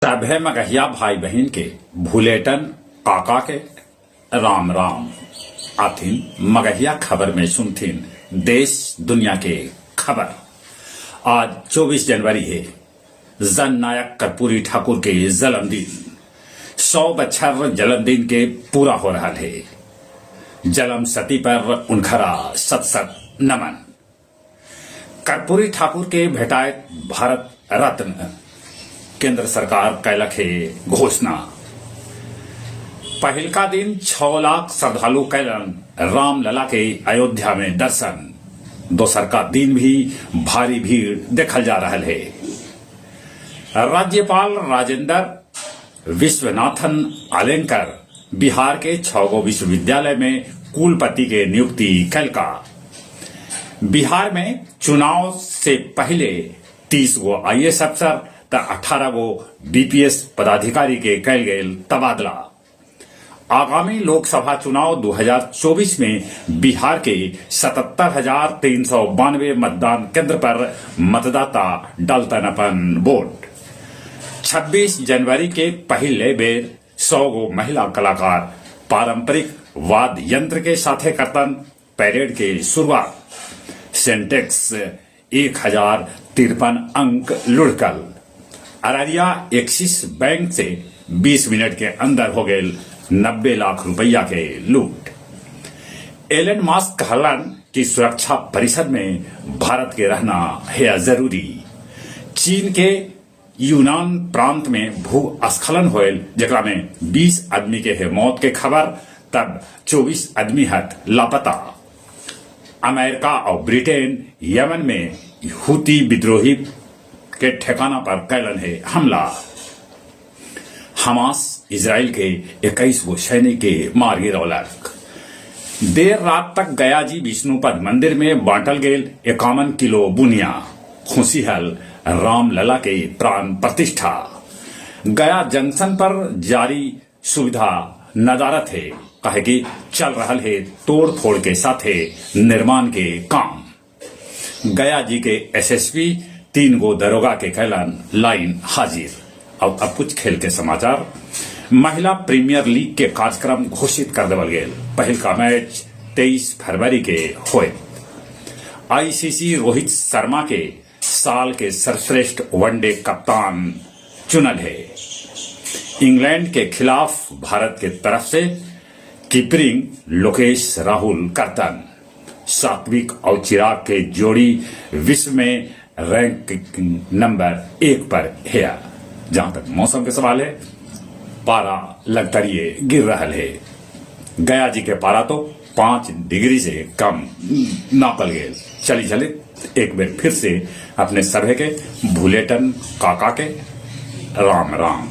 सभे मगहिया भाई बहिन के भुलेटन काका के राम राम। आथिन मगहिया खबर में सुनथिन देश दुनिया के खबर। आज 24 जनवरी है, जननायक कर्पूरी ठाकुर के जन्मदिन। 100 बच्छर जन्मदिन के पूरा हो रहा है। जन्म सती पर उनखरा सत सत नमन। कर्पूरी ठाकुर के भेटाए भारत रत्न, केंद्र सरकार कैलक है घोषणा। पहिलका दिन 6 लाख श्रद्धालु कैलन रामलला के अयोध्या में दर्शन। दोसर का दिन भी भारी भीड़ देखल जा रहा है। राज्यपाल राजेंद्र विश्वनाथन आलेंकर बिहार के 6 गो विश्वविद्यालय में कुलपति के नियुक्ति कैलका। बिहार में चुनाव से पहले 30 गो आईएएस अफसर त 18 गो बीपीएस पदाधिकारी के कैल गेल तबादला। आगामी लोकसभा चुनाव 2024 में बिहार के 77,392 मतदान केंद्र पर मतदाता डालतन अपन वोट। 26 जनवरी के पहले बेर 100 गो महिला कलाकार पारंपरिक वाद्य यंत्र के साथे करतन परेड के शुरुआत। सेंटेक्स 1053 अंक लुढ़कल। अररिया एक्सिस बैंक से 20 मिनट के अंदर हो गए 90 लाख रुपया के लूट। एलन मस्क कहलन कि सुरक्षा परिषद में भारत के रहना है जरूरी। चीन के यूनान प्रांत में भूस्खलन होयल, जेकरा में 20 आदमी के है मौत के खबर, तब 24 आदमी हथ लापता। अमेरिका और ब्रिटेन यमन में हूती विद्रोही के ठिकाना पर कैलन है हमला। हमास इजराइल के 21 गो सैनिक के मार गिरौलक। देर रात तक गया जी विष्णुपद मंदिर में बांटल गेल 51 किलो बुनिया। खुशी हल रामलला के प्राण प्रतिष्ठा। गया जंक्शन पर जारी सुविधा नदारत है, काहे कि चल रहा है तोड़ फोड़ के साथे निर्माण के काम। गया जी के एसएसपी 3 गो दरोगा के कैलन लाइन हाजिर। और अब कुछ खेल के समाचार। महिला प्रीमियर लीग के कार्यक्रम घोषित कर देवल गेल। पहिल का मैच 23 फरवरी के होए। आईसीसी रोहित शर्मा के साल के सर्वश्रेष्ठ वनडे कप्तान चुनल है। इंग्लैंड के खिलाफ भारत के तरफ से कीपरिंग लोकेश राहुल करतन। सात्विक और चिराग के जोड़ी विश्व में रैंक नंबर 1 पर है। जहां तक मौसम के सवाल है, पारा लगतरिए गिर रहा है। गया जी के पारा तो 5 डिग्री से कम नापल गए। चली चले एक बार फिर से अपने सभे के भुलेटन काका के राम राम।